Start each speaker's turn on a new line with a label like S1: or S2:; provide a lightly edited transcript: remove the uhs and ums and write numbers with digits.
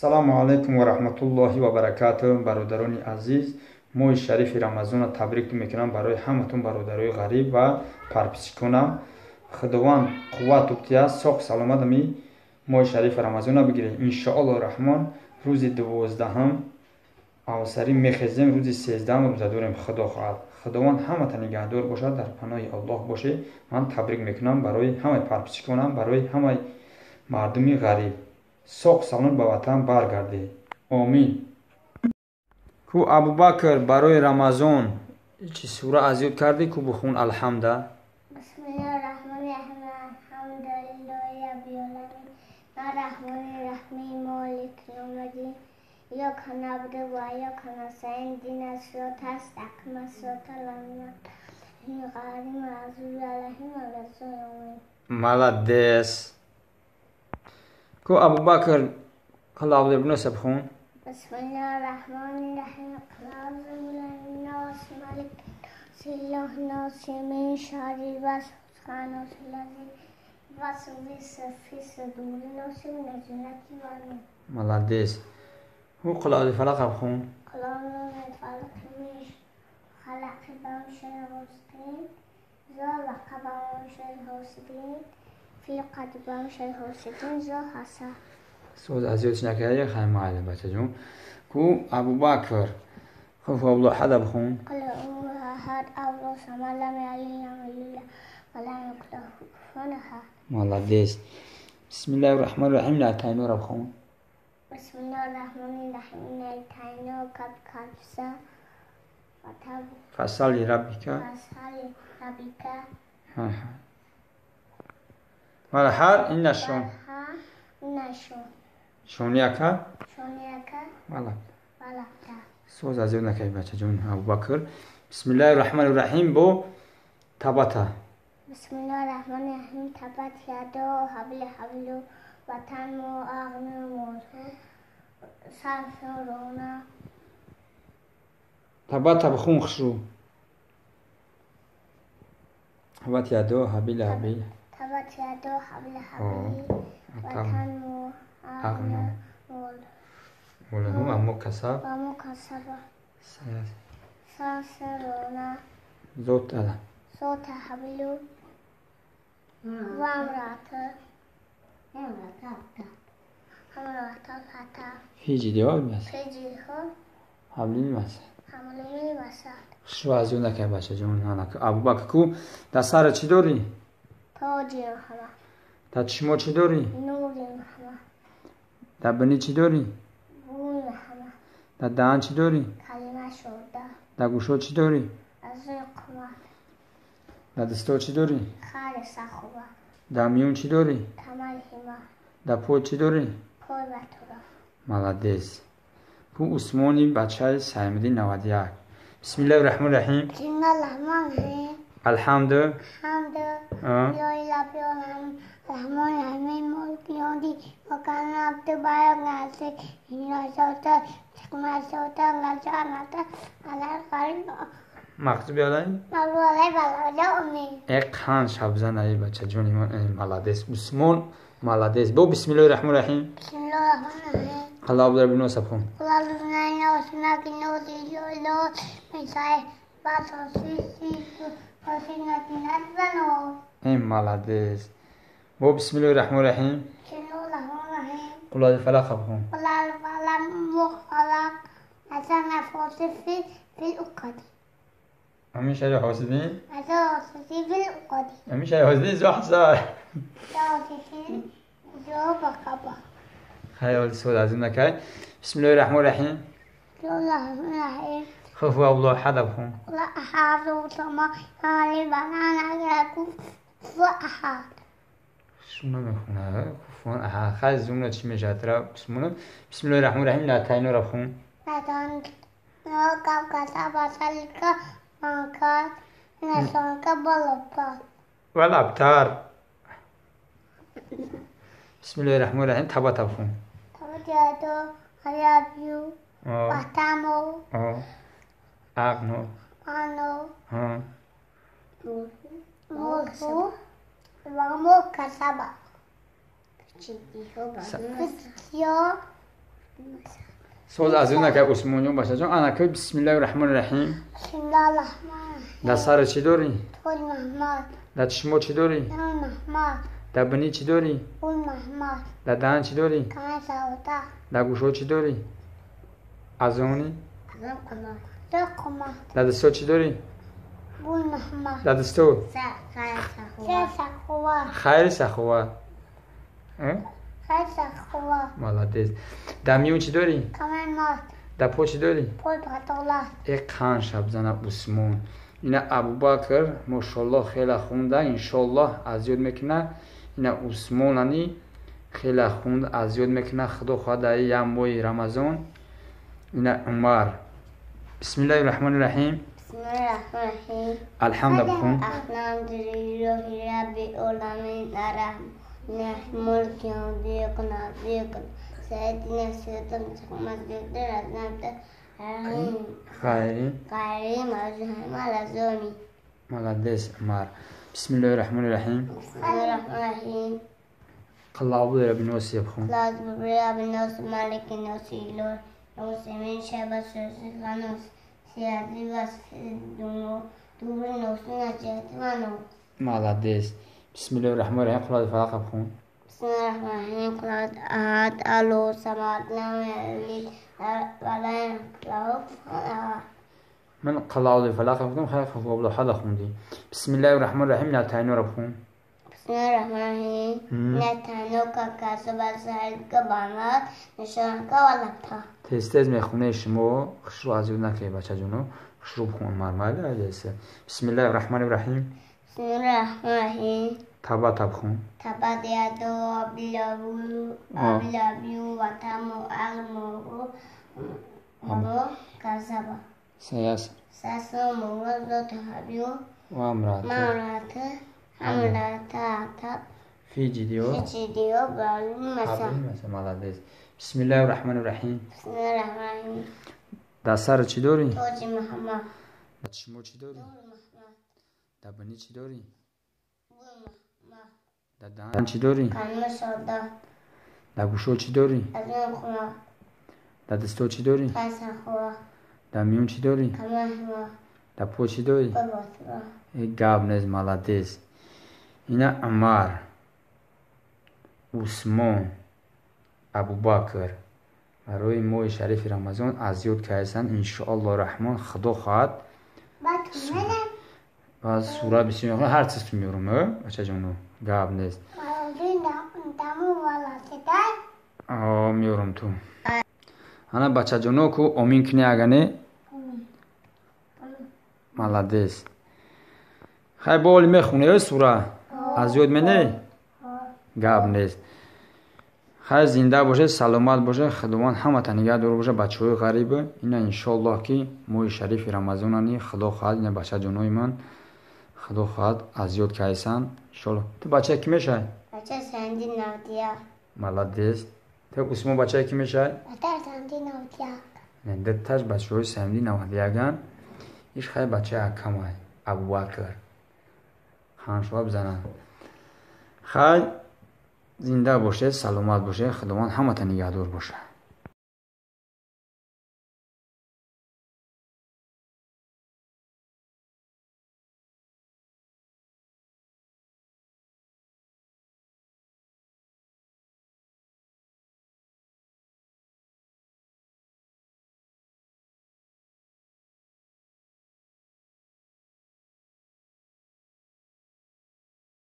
S1: Салому алайкум ва раҳматуллоҳи ва баракатуҳ, бародарони азиз. Моҳи шарифи Рамазонро табрик мекунам барои ҳаматон, бародарои ғариб ва подписчиконам. Худованд қувват тубтия, соқ саломат ами моҳи шарифи Рамазонро бигиред. Иншоаллоҳ раҳмон рӯзи 12 авсарӣ мехезем, рӯзи 13 рӯза дорем, Худо хоҳад. Худованд ҳамата нигаҳдор бошад, дар паноҳи Аллоҳ бошед. Ман табрик мекунам барои ҳамаи подписчиконам, барои ҳамаи мардуми ғариб. Соқ саломат ба ватан баргардед. Омин. Ку Абубакр, барои Рамазон чӣ сура аз ёд кардӣ? Ку бихун Алҳамда.
S2: Бисмиллоҳир-раҳмонир-раҳим. Алҳамдулиллоҳи роббил оламин. Ар-раҳмонир-раҳим. Молики явмиддин. Иййока наъбуду ва иййока настаъин. Иҳдинас сиротал мустақим. Сиротал лазина анъамта алайҳим ғайрил мағзуби алайҳим валаз-золлин.
S1: Молодец. Ку Абубакр, қул аъузу бираббин-нас бихун.
S2: Бисмиллоҳир-раҳмонир-раҳим. Қул аъузу бираббин-нас, маликин-нас, илоҳин-нас, мин шаррил васвасил ханнас, аллази ювасвису фи судурин-нас, минал ҷиннати ван-нас.
S1: Молодец. Ку қул аъузу бифалақ бихун.
S2: Қул аъузу бифалақ мин халақ ва мин шарри ғосиқин изо вақаб ва мин шарри ҳосидин фи уқад ва мин шарри ҳосидин изо ҳасад.
S1: Соз аз ёдш накарди, хай майли, бачаҷон. Ку Абубакр, хуб Аллоҳ ҳада бихун.
S2: Қул ҳуваллоҳу аҳад, Аллоҳу самад, лам ялид ва лам юлад ва лам якун лаҳу куфуван аҳад.
S1: Молодец. Бисмиллоҳир раҳмонир раҳим. Ла тайнура бихун.
S2: Бисмиллоҳир раҳмонир раҳим. Инна атайнока кавсар фатаб
S1: фасалли раббика.
S2: Фасалли раббика.
S1: Валҳар инна шон.
S2: Валҳар инна шон.
S1: Шонияка?
S2: Шонияка.
S1: Вала.
S2: Валабта.
S1: Соз аз ёд накарди, бачаҷон Абубакр. Бисмиллоҳир раҳмонир раҳим бо табата.
S2: Бисмиллоҳир раҳмонир раҳим. Табат ядо ҳабли ҳаблу ватану ағну мозу сарсорона.
S1: Табата бихун хушрӯ. Табат ядо ҳабили ҳабил.
S2: Табат ядо ҳабли ҳабли ватану ағну
S1: мозу аммо касаб.
S2: Аммо касаба. Сарсорона.
S1: Зотала.
S2: Зота ҳаблу вамрата. Ҳамрата фата.
S1: Фи ҷидиҳо мас.
S2: Фи ҷидиҳо.
S1: Ҳаблин масад.
S2: Ҳаблин масад.
S1: Хушрӯ аз ёд накард, бачаҷон. Абубакр, ку дар сара чӣ дорӣ?
S2: Тоҷи ҳама.
S1: Дар чишмо чӣ дорӣ?
S2: Нури ҳама.
S1: Дар бинӣ чӣ дорӣ?
S2: Бӯи ҳама.
S1: Дар даҳан чӣ дорӣ?
S2: Калима шуда.
S1: Дар гӯшҳо чӣ дорӣ?
S2: Азои қувват.
S1: Дар дастҳо чӣ дорӣ?
S2: Хари саховат.
S1: Дар миён чӣ дорӣ?
S2: Камари ҳиммат.
S1: Дар пой чӣ дорӣ?
S2: Пой батура.
S1: Молодец. Ку Усмони бачаи Саймиддин 91. Бисмиллоҳир раҳмонир раҳим.
S2: Бисмиллоҳир раҳмонир раҳим.
S1: Алҳамду.
S2: Ҳамду. Лиллоҳи роббил оламин. Раҳмонир раҳим. Молики явмиддин. Иййока наъбуду ва иййока настаъин. Иҳдинас сиротал мустақим. Сиротал лазина анъамта алайҳим ғайрил
S1: мағзуби алайҳим.
S2: Мағзуби алайҳим валаз-золлин.
S1: Э қанд шабзан ай бачаҷони ман, молодец. Усмон молодец. Бо бисмиллоҳир раҳмонир раҳим.
S2: Бисмиллоҳир раҳмонир раҳим.
S1: Қул аъузу бираббин-нас бихун.
S2: Қул аъузу бираббин-нас, маликин-нас, илоҳин-нас, мин шаррил васвасил ханнас.
S1: Э молодец. Бо бисмиллоҳир раҳмонир раҳим.
S2: Бисмиллоҳир раҳмонир раҳим.
S1: Қул аъузу бифалақ бихун.
S2: Қул аъузу бифалақ мин халақ назана фил уқад.
S1: Мин шарри ҳосидин.
S2: Ҳосидин фил уқад.
S1: Мин шарри ҳосидин изо ҳасад.
S2: Ҳосидин изо вақаба.
S1: Хайр, суол аз ин накард. Бисмиллоҳир раҳмонир раҳим.
S2: Бисмиллоҳир раҳмонир раҳим.
S1: Хуб, Аллоҳ аҳад бихун.
S2: Қул аҳад самад lam yalid куфуван аҳад.
S1: Шумо намехонад. Куфуван аҳад. Хайр, зумра чӣ мешавад? Тра бисмиллоҳир раҳмонир раҳим. Ла тайнура бихун.
S2: Ла тайнура каб касаба салика манкар насонка балабтар.
S1: Валабтар. Бисмиллоҳир раҳмонир раҳим. Табата бихун.
S2: Табат ядо ҳаябю ватамо
S1: ағно
S2: ано мозу ва мо касаба.
S1: Соз аз он ака Усмонҷон бачаҷон анака бисмиллаҳи раҳмони раҳим.
S2: Бисмиллаҳи раҳмони.
S1: Дар сар чӣ дорӣ?
S2: Тоҷ Муҳаммад.
S1: Дар чишмо чӣ дорӣ?
S2: Нур Муҳаммад.
S1: Дар бинӣ чӣ дорӣ?
S2: Гул Муҳаммад.
S1: Дар даҳан чӣ дорӣ?
S2: Камар саода.
S1: Дар гӯшҳо чӣ дорӣ? Аз они?
S2: Аз он қанот. Дар қомат.
S1: Дар дастҳо чӣ дорӣ?
S2: Гул Муҳаммад.
S1: Дар дастҳо?
S2: Хайр саховат.
S1: Хайр саховат.
S2: Хайр саховат.
S1: Молодец. Дар миён чӣ дорӣ?
S2: Камар мот.
S1: Дар по чӣ дорӣ?
S2: Пой патола.
S1: Э қанд шабзана Усмон. Ина Абубакр мошаллоҳ хеле хунда, иншоллоҳ аз ёд мекуна. Ина Усмон ани хеле хунд аз ёд мекуна. Худо хоҳад дар як моҳи Рамазон. Ина Умар. Бисмиллаҳи раҳмони раҳим.
S2: Бисмиллаҳи раҳмони раҳим.
S1: Алҳамд бихун.
S2: Алҳамдулиллаҳи раббил оламин арраҳмони раҳим молики явмиддин иййака наъбуду ва иййака настаъин иҳдинас сиротал мустақим сиротал лазина анъамта алайҳим ғайрил мағзуби алайҳим валаззоллин.
S1: Молодец, Умар. Бисмиллаҳи раҳмони раҳим.
S2: Бисмиллаҳи раҳмони раҳим.
S1: Қул аъузу бираббин нос бихун.
S2: Қул аъузу бираббин нос, маликин нос, илоҳин нос, мин шарри васвасил ханнос, аллази ювасвису фи судурин нос, минал ҷиннати ван нос.
S1: Молодец. Бисмиллаҳи раҳмони раҳим. Қул аъузу фалақ бихун.
S2: Бисмиллаҳи раҳмони раҳим. Қул аъузу аҳад, Аллоҳу самад, лам ялид ва лам юлад лаҳу куфуван аҳад.
S1: Ман қул аъузу фалақ бихунам, хайр қул ҳуваллоҳу аҳад хунди. Бисмиллаҳи раҳмони раҳим. Натайнура бихун.
S2: Бисмиллаҳи раҳмони раҳим. Натайнука касаба саҳилка банат нишонка ва лабта.
S1: Тез тез мехонаи шумо хушрӯ аз ёд накунед бачаҷоно. Хушрӯ бихун Умар, майли аҷасе. Бисмиллаҳи раҳмони раҳим.
S2: Бисмиллаҳи раҳмони раҳим.
S1: Табата бихун.
S2: Табат ядо аби лаҳаби ва табба ағно мо касаба.
S1: Саяс.
S2: Сасо муғаззат ҳабю
S1: ва амрата.
S2: Амрата амрата атаб.
S1: Фи ҷидиё.
S2: Фи ҷидиё балин маса.
S1: Балин маса. Молодец. Бисмиллаҳи раҳмони раҳим.
S2: Бисмиллаҳи раҳмони раҳим.
S1: Дар сар чӣ дорӣ?
S2: Тоҷи Муҳаммад.
S1: Дар чишмо чӣ дорӣ?
S2: Нур Муҳаммад.
S1: Дар бинӣ чӣ дорӣ?
S2: Гул Муҳаммад.
S1: Дар даҳан чӣ дорӣ?
S2: Калима сода.
S1: Дар гӯшҳо чӣ дорӣ?
S2: Аз он хона.
S1: Дар дастҳо чӣ дорӣ?
S2: Хайр саховат.
S1: Дар миён чӣ дорӣ?
S2: Камар ҳимо.
S1: Дар по чӣ дорӣ?
S2: Пой ботура.
S1: Э гап нест, молодец. Ина Умар, Усмон, Абубакр барои моҳи шарифи Рамазон аз ёд кардасан. Иншоаллоҳ раҳмон худо хоҳад ва сура бисёр мехонад, ҳар чиз меёрам, бачаҷоно, гап нест. Меёрам ту. Ана бачаҷоно ку омин кунӣ агане? Молодец. Хай бо оли мехонӣ сура? Аз ёд мене? Гап нест. Хай зинда бошед, саломат бошед, Худованд ҳамата нигаҳ дор бошад, бачаҳои ғариб. Ина иншоаллоҳ ки моҳи шарифи Рамазонани Худо хоҳад, ина бачаҷонои ман Худо хоҳад аз ёд кайсан. Иншоаллоҳ. Ту бачаи кӣ мешавӣ?
S2: Бачаи Санди Навдия.
S1: Молодец. Ту Усмон бачаи кӣ мешавӣ?
S2: Бачаи Санди Навдия.
S1: Дуташ бачаҳои Санди Навдияган. Иш хай бачаи акамай, Абубакр. Ханшова бизананд. Хай зинда бошед, саломат бошед, Худованд ҳамата нигаҳдор бошад.